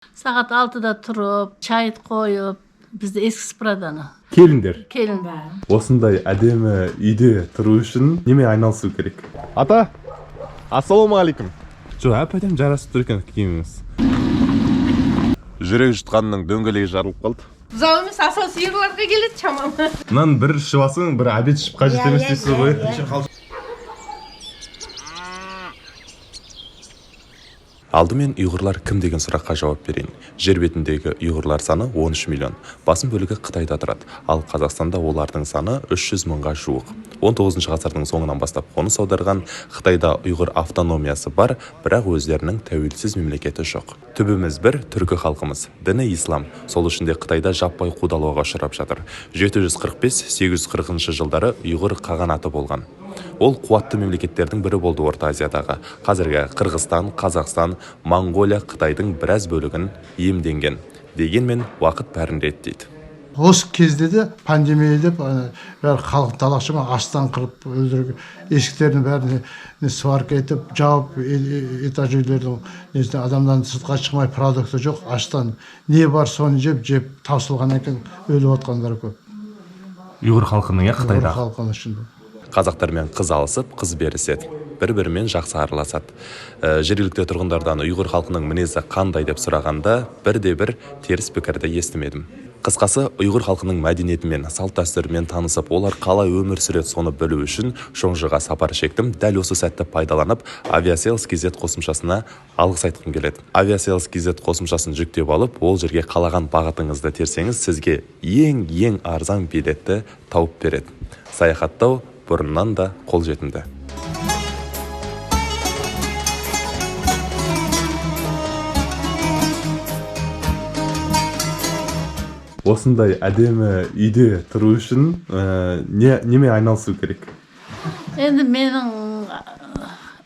Сағат 6-да тұрып, чай қойып, бізді есік сыпырады ана. Келіндер. Келін. Осындай әдемі үйде тұру үшін немен айналысу керек? Ата, ассалаумағалейкум. Жоқ, әп әдемі жарасып тұр екен киіміңіз. Жүрек жұтқанның дөңгелегі жарылып қалды. Бұзау емес, асау сиырларға келеді шамам. Мынаның бір ішіп алсаң, бір обед ішіп қажет емес дейсіз ғой. Алдымен ұйғырлар кім деген сұраққа жауап берейін. Жер бетіндегі ұйғырлар саны 13 миллион. Басым бөлігі Қытайда тұрады. Ал Қазақстанда олардың саны 300 мыңға жуық. 19 ғасырдың соңынан бастап қоныс аударған. Қытайда ұйғыр автономиясы бар, бірақ өздерінің тәуелсіз мемлекеті жоқ. Түбіміз бір, түркі халқымыз. Діні ислам. Сол үшін де Қытайда жаппай қудалауға ұшырап жатыр. 745-840 жылдары ұйғыр қағанаты болған. Ол қуатты мемлекеттердің бірі болды Орта Азиядағы. Қазіргі Қырғызстан, Қазақстан, Моңғолия, Қытайдың біраз бөлігін иемденген. Дегенмен уақыт бәрін реттейді. Осы кезде де пандемия деп ана бәрі халық далаға шығып аштан қырып өлтіріп, есіктердің бәріне сварка етіп жауып, этаж үйлердің несіне адамдардың сыртқа шықмай, продукты жоқ, аштан не бар соны жеп жеп таусылғаннан кейін өліп жатқандар көп. Ұйғыр халқының, иә, Ұйғыр халқының ішінде. Қазақтармен қыз алысып, қыз беріседі. Бір-бірімен жақсы араласады. Жергілікті тұрғындардан ұйғыр халқының мінезі қандай деп сұрағанда, бірде-бір теріс пікірді естімедім. Қысқасы, ұйғыр халқының мәдениетімен, салт-дәстүрімен танысып, олар қалай өмір сүреді соны білу үшін Шоңжыға сапар шектім. Дәл осы сәтті пайдаланып, Aviasales KZ қосымшасына алғыс айтқым келеді. Aviasales KZ қосымшасын жүктеп алып, ол жерге қалаған бағытыңызды терсеңіз, сізге ең-ең арзан билетті тауып береді. Саяхаттау бұрыннан да қолжетімді. Осындай әдемі үйде тұру үшін немен айналысу керек? Енді менің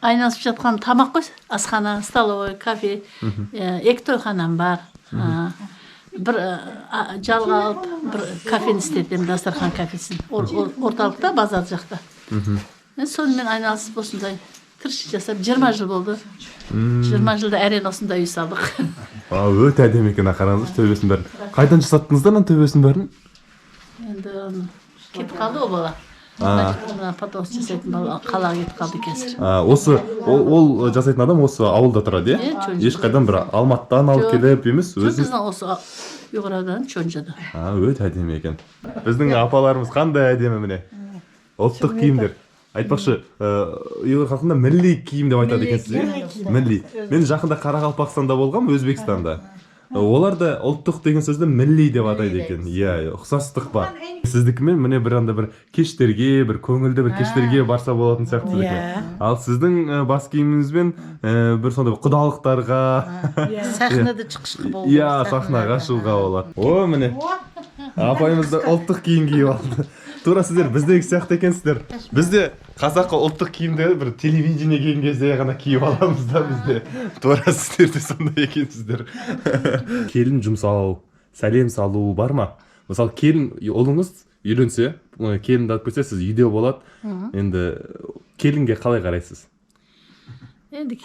айналысып жатқан тамақ қой, асхана, столовой, кафе, екі тойханам бар. Бір жалға алып, бір кафені істетемін, дастархан кафесін. Орталықта, базар жақта. Сонымен айналысып осындай тіршілік жасап 20 жыл болды. 20 жылда әрең осындай үй салдық. Өте әдемі екен, қараңыздаршы төбесін бәрін. Қайдан жасаттыңыздар мына төбесін бәрін? Енді кетіп қалды ол бала. Мына потолок жасайтын бала қалаға кетіп қалды қазір. Осы ол жасайтын адам осы ауылда тұрады, иә? Иә, Чонжыда. Ешқайдан бір Алматыдан алып Жоқ. келіп емес, Жоқ, өзіңіз. біздің осы ұйғыр ауданы Чонжыда. Өте әдемі екен. Біздің апаларымыз қандай әдемі міне. Ұлттық киімдер. Айтпақшы, ұйғыр халқында милли киім деп айтады екенсіз, иә? Милли. Мен жақында Қарақалпақстанда болғанмын, Өзбекстанда. Олар да ұлттық деген сөзді милли деп атайды екен. Иә, ұқсастық бар. Сіздікімен міне бір анда бір кештерге, бір көңілді бір кештерге барса болатын сияқты сіздікі. Ал сіздің бас киіміңізбен бір сондай құдалықтарға, Сахнада чықышқа болды. иә, сахнаға шығуға болады. О, міне. Апайымыз да ұлттық киім киіп алды. Тура сіздер біздегі сияқты екенсіздер. Бізде қазақы ұлттық киімді бір телевидение келген кезде ғана киіп аламыз да бізде. Тура сіздер де сондай екенсіздер. Келін жұмсау, сәлем салу бар ма? Мысалы, келін ұлыңыз үйленсе, келінді алып келсе, сіз үйде болады. Енді келінге қалай қарайсыз? Енді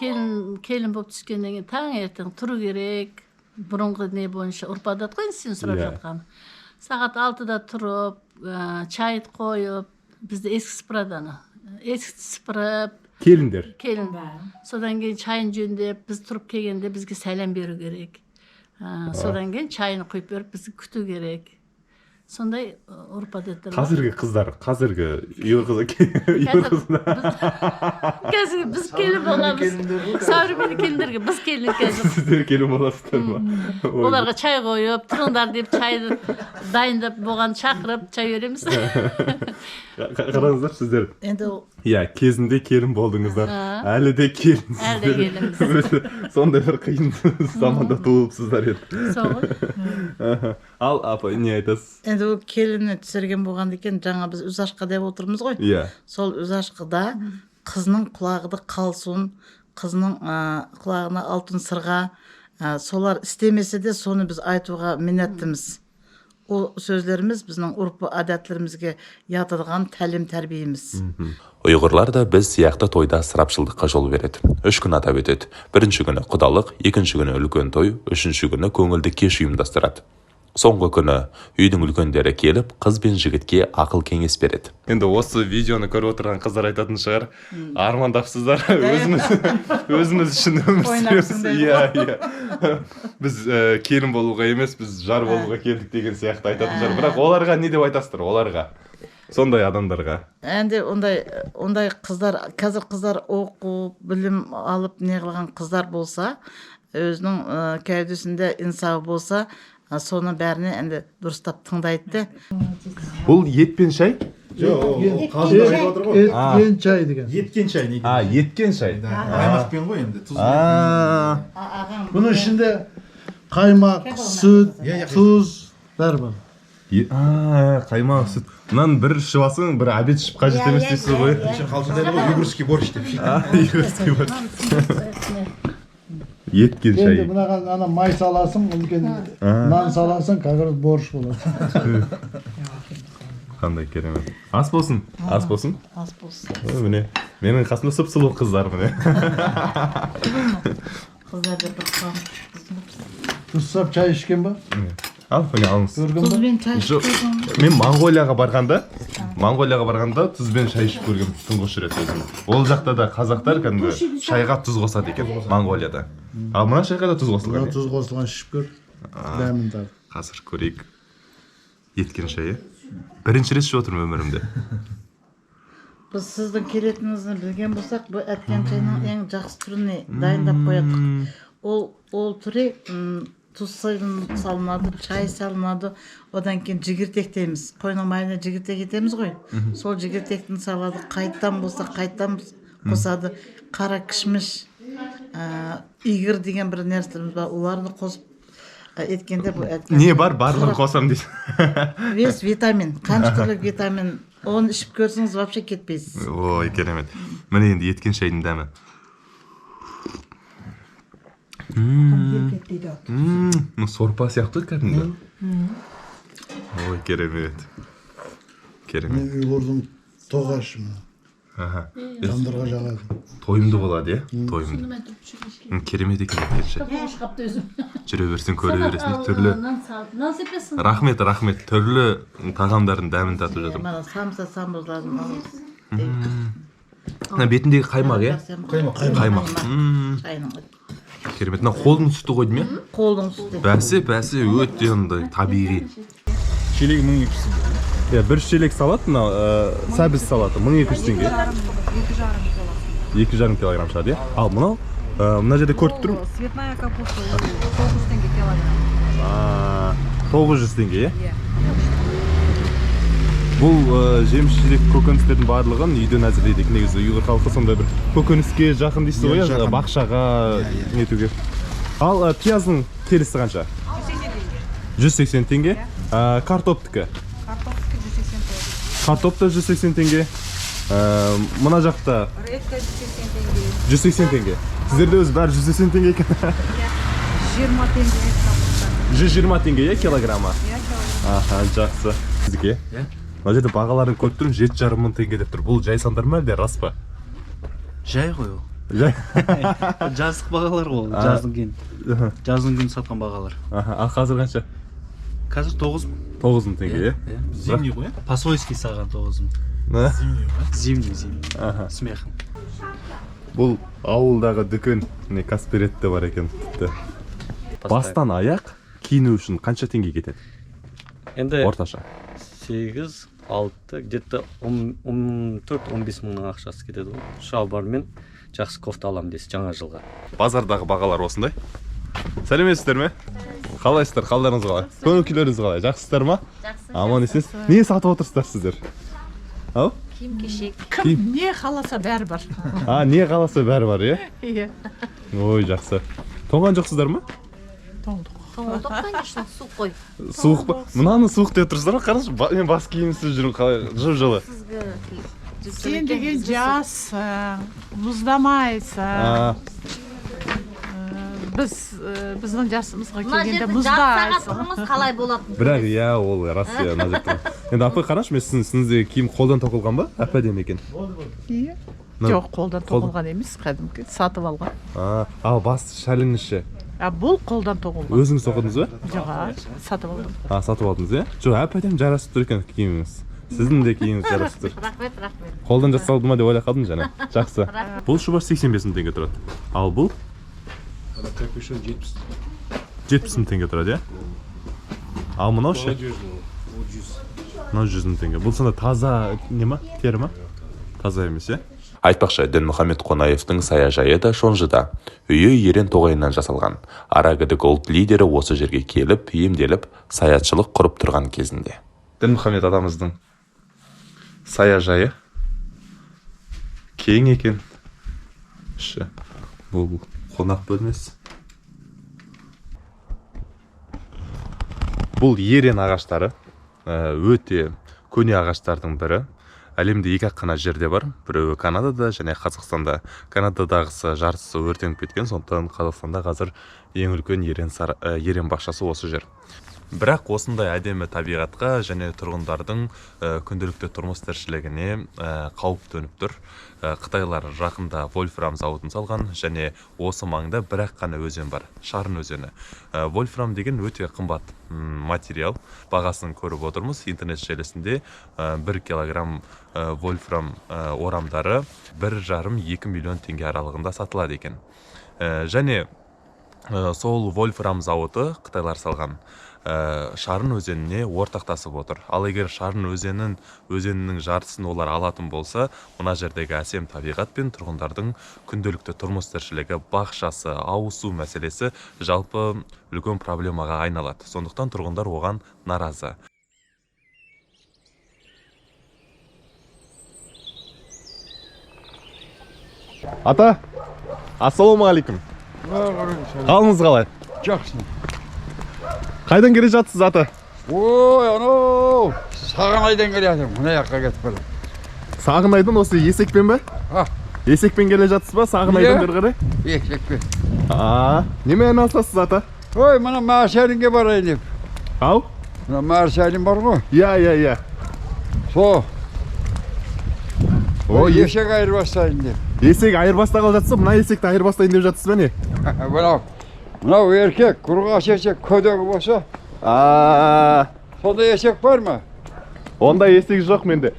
келін болып түскеннен кейін таңертең тұру керек. Бұрынғы не бойынша ұрпа адат қой енді сен сұрап жатқан. Сағат 6-да тұрып, чай қойып, бізді есік сыпырады ана. Есікті сыпырып, Келіндер. Келін. Содан кейін чайын жөндеп, біз тұрып келгенде бізге сәлем беру керек. Содан кейін чайын құйып беріп, бізді күту керек. Сондай ұрп әдеттер бар. Қазіргі қыздар, қазіргі ұйғыр қызы, ұйғыр қызы. Қазір біз келін боламыз. Современный келіндерге біз келін қазір. Сіздер келін боласыздар ма? Оларға чай қойып, тұрыңдар деп чайды дайындап болған шақырып чай береміз. Қараңыздар сіздер. Енді Иә, кезінде келін болдыңыздар. Әлі де келінсіздер. Әлі де келінбіз. Сондай бір қиын заманда туылыпсыздар енді. Сол ғой. Ал апа, не айтасыз? Енді ол келіні түсірген болған екен, жаңа біз Үзашқы деп отырмыз ғой. Иә. Сол Үзашқыда қызының құлағыды қалсун, қызының құлағына алтын сырға, солар істемесе де соны біз айтуға мінеттіміз. Ол сөздеріміз біздің ұрпы әдеттерімізге ятырған тәлім тәрбиеміз. Ұйғырлар да біз сияқты тойда ысырапшылдыққа жол береді. 3 күн атап өтеді. Бірінші күні құдалық, екінші күні үлкен той, үшінші күні көңілді кеш ұйымдастырады. Соңғы күні үйдің үлкендері келіп, қыз бен жігітке ақыл кеңес береді. Енді осы видеоны көріп отырған қыздар айтатын шығар: армандапсыздар, өзіміз өзіміз үшін өмір сүреміз, иә, біз келін болуға емес, біз жар болуға келдік деген сияқты айтатын шығар. Бірақ оларға не деп айтасыздар, оларға, сондай адамдарға? Енді ондай қыздар, қазір қыздар оқып, білім алып, не қылған қыздар болса, өзінің кәудесінде инсабы болса, соны бәріне енді дұрыстап тыңдайды де. Бұл ет пен шай? Жоқ, ол қалжыңдап айтып отыр ғой. Еткен чай деген. Еткен шай не? А, еткен шай. Қаймақпен ғой енді, тұзбен. А. Бұның ішінде қаймақ, сүт, Иә, иә. тұз, бәрі бар. А, қаймақ, сүт. Мынаның бір ішіп алсаң, бір обед ішіп қажет емес дейсіз ғой. Еще қалжыңдайды ғой, уйгурский борщ деп ше. А, уйгурский борщ. Еткен Енді шай. мынаған ана май саласың, үлкен нан саласың, как раз борщ болады. Қандай керемет! Ас болсын, ас болсын! Ас болсын! Ой, міне, менің қасымда сұп сұлу қыздар, міне. Қыздар да бір қуанып. Тұзсап чай ішкен ба? Ал, міне, алыңыз. Көрген ба? Тұзбен чай Жоқ, ішіп. мен Моңғолияға барғанда тұзбен шай ішіп көргенмін тұңғыш рет өзім. Ол жақта да қазақтар кәдімгі шайға тұз қосады екен Моңғолияда. Ал мына шайға да тұз қосылған, Мына иә? тұз қосылған, ішіп көр. Дәмін тат. Қазір көрейік. Еткен шайы. Бірінші рет ішіп отырмын өмірімде. Біз сіздің келетініңізді білген болсақ, бұл әткен шайының ең жақсы түріне дайындап қоядық. Ол түрі тұз салынады, чай салынады, одан кейін жігіртектейміз. Қойның майына жігіртек етеміз ғой. Сол жігіртектің салады, қайттан болса қайттан қосады, қара кішміш, игір деген бір нәрселеріміз бар, оларды қосып еткенде бұл әткен Не бар, барлығын қосамын дейсің. Весь витамин, қанша түрлі витамин. Оны ішіп көрсеңіз, вообще кетпейсіз. Ой, керемет! Міне, енді еткен шайдың дәмі. Мына сорпа сияқты кәдімгі. Ой, керемет, керемет! Мен ұйғырдың тоғашы мына. Тандырға жағады. Тойымды болады, иә, тойымды. Керемет екен еткен шай. Қапты өзім. Жүре берсең, көре бересің түрлі. Нан салып, нан сепесің. Рахмет, рахмет! Түрлі тағамдардың дәмін татып жатырмын. Мына самса, самбузларын. Мына бетіндегі қаймақ, иә? Қаймақ. Қаймақ. Шайының. Керемет! Мына қолдың сүті ғой деймін, иә? Қолдың сүті. Бәсе, бәсе, өте андай табиғи. Шелегі 1200 теңге. Иә, бір шелек салат мынау, сәбіз салаты 1200 теңге. 2,5 килограмм шығады, иә. Ал мынау, мына жерде көріп тұрмын. Цветная капуста ол 900 теңге килограмм. 900 теңге, иә? Иә. Бұл жеміс жидек, көкөністердің барлығын үйден әзірлейді екен. Негізі ұйғыр халқы сондай бір көкөніске жақын дейсіз ғой, Иә, иә? жақын. Бақшаға Иә, иә. нетуге. Ал пияздың келісі қанша? 180 теңге. Картоптікі? Картоптікі 180 теңге. Картоп та 180 теңге. Мына жақта? Редька 180 теңге. 180 теңге. Сіздерде өзі бәрі 180 теңге екен. 20 теңге капуста. 120 теңге, иә, килограммы? Иә, килограмм. Аха, жақсы. Сіздікі, иә? Мына жерде бағаларын көріп тұрмын, 7500 теңге деп тұр. Бұл жай сандар ма, әлде рас па? Жай ғой ол. Жай. Жаздық бағалар ғой ол, жаздың кейін, жаздың күні сатқан бағалар. Аха, ал қазір қанша? Қазір 9000. 9000 теңге, иә? Иә. Зимний ғой, иә? По свойски саған 9000. А? Зимний ғой. Зимний, зимний. Аха. С мехом. Бұл ауылдағы дүкен, міне, Каспий те бар екен тіпті. Бастан аяқ киіну үшін қанша теңге кетеді? Енді орташа. Сегіз, алты, где то 14-15 мыңның ақшасы кетеді ғой, шалбар мен жақсы кофта аламын десе жаңа жылға. Базардағы бағалар осындай. Сәлеметсіздер ме? Қалайсыздар? Қалдарыңыз қалай? Көңіл күйлеріңіз қалай? Жақсысыздар ма? Жақсы. Аман есен. Не сатып отырсыздар сіздер? Ау? Киім кешек. Киім. Не қаласа, бәрі бар. А, не қаласа, бәрі бар, иә? Иә. Ой, жақсы. Тоңған жоқсыздар ма? Тоңдық. Тоңдық, конечно, суық қой. Суық па? Мынаны суық деп тұрсыздар ма? Қараңызшы, мен бас киімсіз жүрмін, қалай жып жылы. Сізге. Сен деген жассың, мұздамайсың. А. Біз біздің жасымызға Мына келгенде жерді мұзда жарты сағат тұрыңыз, қалай болатын? Бірақ иә, ол рас, иә, мына жерде. Енді апай, қарашы, мен сіздің үстіңіздегі киім қолдан тоқылған ба? Әп әдемі екен. Иә. Мына- Жоқ, қолдан тоқылған емес, кәдімгі сатып алған. А, ал бас шәліңіз ше? А бұл қолдан тоқылған. Өзіңіз тоқыдыңыз ба? Жоқ, сатып алдым. А, сатып алдыңыз, иә? Жоқ, әп әдемі жарасып тұр екен киіміңіз. Сіздің де киіміңіз жарасып тұр. Рахмет, рахмет. Қолдан жасалды ма деп ойлап қалдым жаңа. Жақсы. Бұл шұбар 85 мың теңге тұрады. Ал бұл? Капюшон 70. 70 мың теңге тұрады, иә? Ал мынау ше? Ол 100. Мынау 100 мың теңге. Бұл сонда таза не ма? Тері ма? Таза емес, иә? Айтпақшы, Дінмұхамед Қонаевтың саяжайы да Шонжыда. Үйі ерен тоғайынан жасалған. Арагідік ұлт лидері осы жерге келіп, емделіп, саятшылық құрып тұрған кезінде. Дінмұхамед атамыздың саяжайы кең екен. Іші. Бұл қонақ бөлмесі. Бұл ерен ағаштары, өте көне ағаштардың бірі. Әлемде екі ақ қана жерде бар. Біреуі Канадада және Қазақстанда. Канададағысы жартысы өртеніп кеткен, сондықтан Қазақстанда қазір ең үлкен ерен бақшасы осы жер. Бірақ осындай әдемі табиғатқа және тұрғындардың күнделікті тұрмыс тіршілігіне қауіп төніп тұр. Қытайлар жақында вольфрам зауытын салған және осы маңда бір ақ қана өзен бар, Шарын өзені. Вольфрам деген өте қымбат материал. Бағасын көріп отырмыз интернет желісінде. 1 килограмм вольфрам орамдары 1,5-2 миллион теңге аралығында сатылады екен. Және сол вольфрам зауыты қытайлар салған Шарын өзеніне ортақтасып отыр. Ал егер Шарын өзенінің жартысын олар алатын болса, мына жердегі әсем табиғат пен тұрғындардың күнделікті тұрмыс тіршілігі, бақшасы, ауыз су мәселесі жалпы үлкен проблемаға айналады. Сондықтан тұрғындар оған наразы. Ата, ассалаумағалейкум. Қалыңыз қалай? Жақсы. Қайдан келе жатсыз, ата? Ой, анау Сағынайдан келе жатырмын, мына жаққа кетіп барамын. Сағынайдан осы есекпен бе? А. Есекпен келе жатсыз ба, Сағынайдан Иә. бері қарай? Есекпен. А, немен айналысасыз, ата? Ой, мына Маршалинге барайын деп. Ау? Мына Маршалин бар ғой. Иә, иә, иә. Сол. Ой, Есек айырбастайын деп. Есек айырбастағалы жатса, мына есекті айырбастайын деп жатсыз ба не? Мынау еркек, құрғақ есек көдегі болса. А. Сондай есек бар ма? Ондай есек жоқ менде.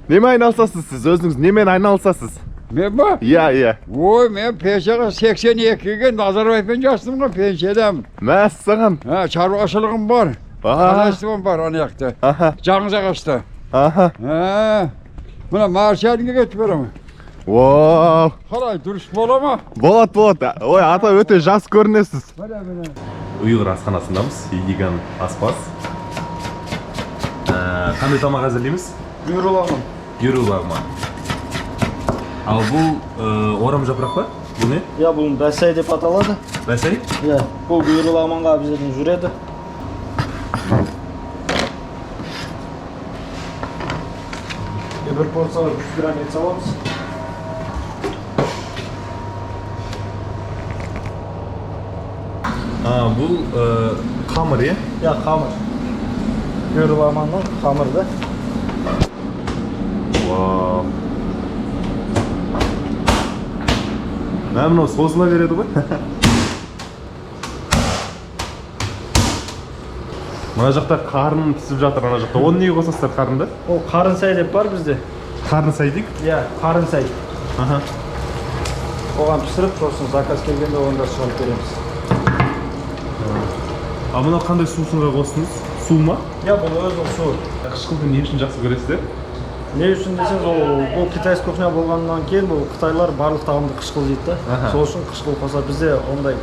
Немен айналысасыз сіз? Өзіңіз немен айналысасыз? Мен ба? Иә, иә. Ой, мен пенсияға 82-ге Назарбаевпен жастым ғой, пенсиядамын. Мәссаған. Ha, шаруашылығым бар. Хозяйством бар ана жақта. Жаңыз ағашта. Аха. Ha. Мына Маршалинге кетіп барамын. Вау. Қалай, дұрыс бола ма? Болады, болады. Ой, ата, өте жас көрінесіз. Міне, міне. Ұйғыр асханасындамыз. Едиган аспаз. Қандай тамақ әзірлейміз? Бүйір лағман. Бүйір лағман. Ал бұл орам жапырақ па? Бұл не? Иә, бұл бәсәй деп аталады. Бәсәй? Иә, бұл бүйір лағманға обязательно жүреді. Бір порцияға 100 грамм ет саламыз. А, бұл қамыр, иә? Иә, қамыр. Бүйір лағманның қамыры да. Вау. Мә, мынау созыла береді ғой. Мына жақта қарын пісіп жатыр, ана жақта. Оны неге қосасыздар қарынды? Ол қарын сай деп бар бізде. Қарын сай дейік? Иә, қарын сай. Аха. Оған пісіріп, сосын заказ келгенде оны да шығарып береміз. А мынау қандай сусынға қостыңыз? Су ма? Иә, бұл өзінің суы. Қышқылды не үшін жақсы көресіздер? Не үшін десеңіз, ол бұл китайский кухня болғаннан кейін бұл қытайлар барлық тағамды қышқыл жейді да. Аха. Сол үшін қышқыл қосады. Бізде ондай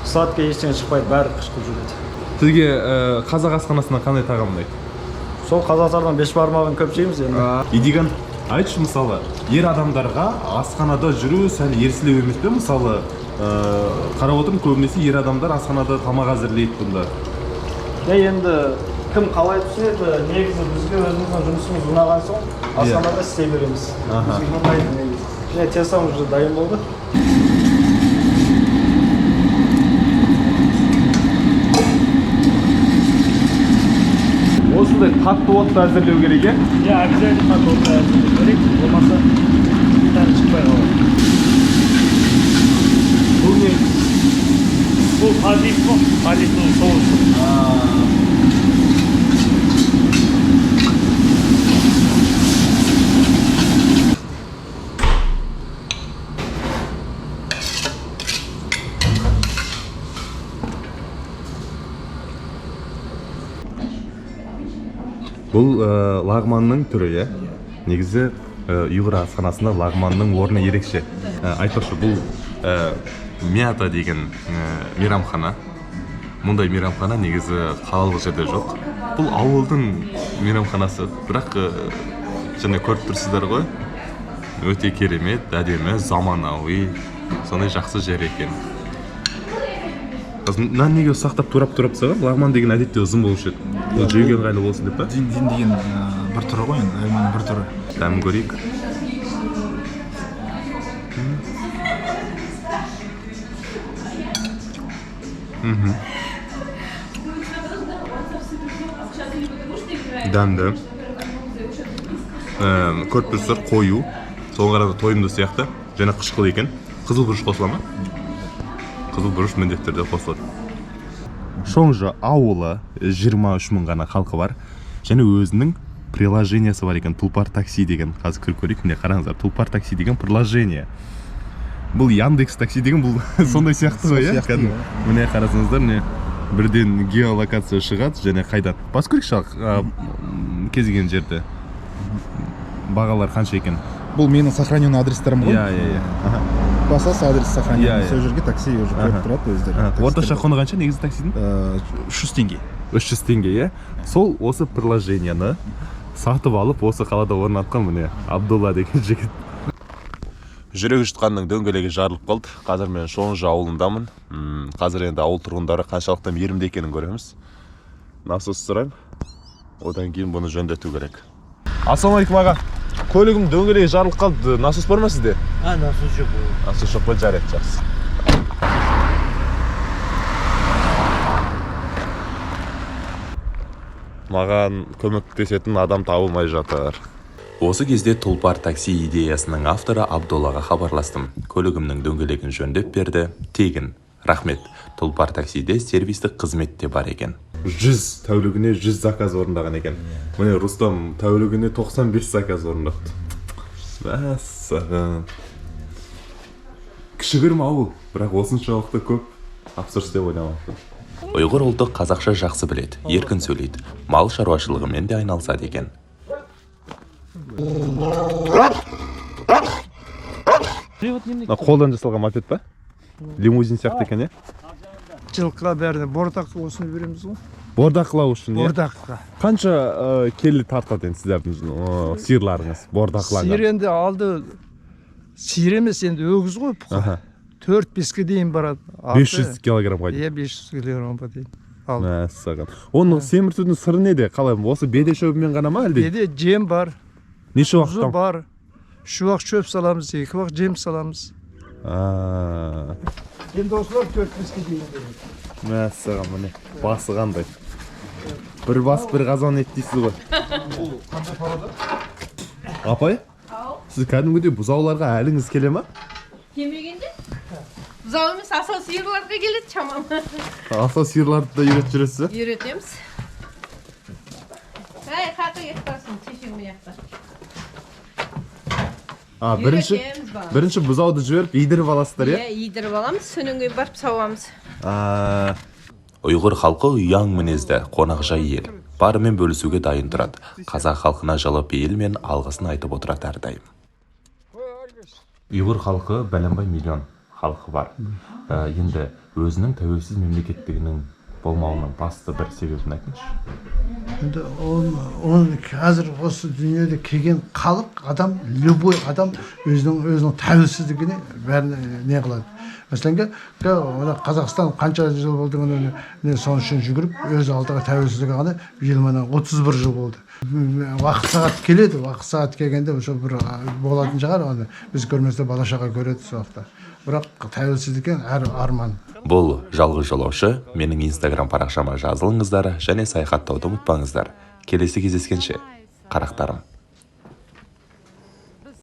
сладкий ештеңе шықпайды, бәрі қышқыл жүреді. Сізге қазақ асханасынан қандай тағам ұнайды? Сол қазақтардан бешбармағын көп жейміз енді. Едиган, айтшы, мысалы, ер адамдарға асханада жүру сәл ерсілеу емес пе? Мысалы, қарап отырмын, көбінесе ер адамдар асханада тамақ әзірлейді бұнда. Иә, енді кім қалай түсінеді, негізі бізге өзіміздің жұмысымыз ұнаған соң асханада істей береміз. Бізге ұнайды негізі. Міне, тесам уже дайын болды. Осындай қатты отта әзірлеу керек, е? Иә, обязательно қатты отта әзірлеу керек, болмаса дәмі шықпай қалады. Бұл не? Бұл полив қой, поливтің соусы. Бұл лағманның түрі, иә? Негізі ұйғыр асханасында лағманның орны ерекше. Айтпақшы, бұл Мята деген мейрамхана. Мұндай мейрамхана негізі қалалық жерде жоқ. Бұл ауылдың мейрамханасы. Бірақ және көріп тұрсыздар ғой, өте керемет, әдемі, заманауи, сондай жақсы жер екен. Мынаны неге ұсақтап турап-турап тастаған? Лағман деген әдетте ұзын болушы еді. Бұл жеуге ыңғайлы болсын деп па? Дин деген бір түрі ғой енді, лағманның бір түрі. Дәмін көрейік. Дәмді. Көріп тұрсыздар, қою. Соған қарағанда тойымды сияқты. Және қышқыл екен. Қызыл бұрыш қосыла ма? Қызыл бұрыш міндетті түрде қосылады. Шоңжы ауылы 23 мың ғана халқы бар. Және өзінің приложениесі бар екен, Тұлпар такси деген. Қазір кіріп көрейік, міне қараңыздар, Тұлпар такси деген приложение. Бұл Яндекс такси деген, бұл сондай сияқты ғой, иә? Кәдімгі. Міне қарасаңыздар, міне бірден геолокация шығады және қайдан. Басып көрейікші, кез келген жерде. Бағалар қанша екен? Бұл менің сохраненный адрестерім ғой. Иә, иә, иә. Басасыз адрес сохраненный, сол жерге такси уже қойып тұрады өздері. Орташа құны қанша негізі таксидің? 300 теңге. 300 теңге, иә? Сол осы приложениені сатып алып, осы қалада орнатқан міне Абдулла деген жігіт. Жүрек жұтқанның дөңгелегі жарылып қалды. Қазір мен Шоңжы ауылындамын. Қазір енді ауыл тұрғындары қаншалықты мейірімді екенін көреміз. Насос сұраймын. Одан кейін бұны жөндету керек. Ассалаумағалейкум аға. Көлігім дөңгелегі жарылып қалды. Насос бар ма сізде? Насос жоқ. Насос жоқ па? Жарайды, жақсы. Маған көмектесетін адам табылмай жатыр. Осы кезде Тұлпар такси идеясының авторы Абдуллаға хабарластым. Көлігімнің дөңгелегін жөндеп берді. Тегін. Рахмет. Тұлпар таксиде сервистік қызмет те бар екен. 100 тәулігіне 100 заказ орындаған екен. Міне Рустам тәулігіне 95 заказ орындапты. Мәссаған. Кішігірім ауыл, бірақ осыншалықты көп тапсырыс деп ойламаппын. Ұйғыр ұлты қазақша жақсы біледі, еркін сөйлейді, мал шаруашылығымен де айналысады екен. Қолдан жасалған мопед па? Лимузин сияқты екен, е? Жылқыға бәріне бордақ осыны береміз ғой. Бордақылау үшін, е? Бордаққа. Қанша келі тартады енді сіздердің сиырларыңыз бордақылаған? Сиыр енді алды, сиыр емес енді өгіз ғой, бұқа. 4-5-ке дейін барады. 500 килограммға дейін? Иә, 500 килограммға дейін. Мәссаған. Оны семіртудің сыры неде? Қалай, осы беде шөбімен ғана ма әлде? Беде жем бар. Неше уақыттан? Тұзы бар. 3 уақ шөп саламыз, 2 уақ жем саламыз. Енді осылар 4-5-ке дейін береді. Мәссаған, міне басы қандай. Бір бас бір қазан ет дейсіз ғой. Бұл қандай порода? Апай, сіз кәдімгідей бұзауларға әліңіз келе ма? Келмегенде? Бұзау емес, асау сиырларға келеді шамам. Асау сиырларды да үйретіп жүресіз, ә? Үйретеміз. Әй, қақы кетіп барсың, шешең мына жақта. Бірінші бұзауды жіберіп, идіріп аласыздар, иә? Иә, идіріп аламыз, содан кейін барып сауамыз. Ұйғыр халқы ұяң мінезді, қонақжай ел. Барымен бөлісуге дайын тұрады. Қазақ халқына жылы пейіл мен алғысын айтып отырады әрдайым. Ұйғыр халқы бәленбай миллион халқы бар. Енді өзінің тәуелсіз мемлекеттігінің болмауының басты бір себебін айтыңызшы. Енді оны қазір осы дүниеде келген халық, адам, любой адам өзінің тәуелсіздігіне бәріне не қылады. Мәселен, Қазақстан қанша жыл болды, соның үшін жүгіріп, өз алдыға тәуелсіздік алғаны биыл міне 31 жыл болды. Уақыт сағат келеді, уақыт сағат келгенде ошо бір болатын шығар, оны біз көрмесе бала шаға көреді сол уақытта. Бірақ тәуелсіздік әр арман. Бұл жалғыз жолаушы. Менің Инстаграм парақшама жазылыңыздар және саяхаттауды ұмытпаңыздар. Келесі кездескенше, қарақтарым.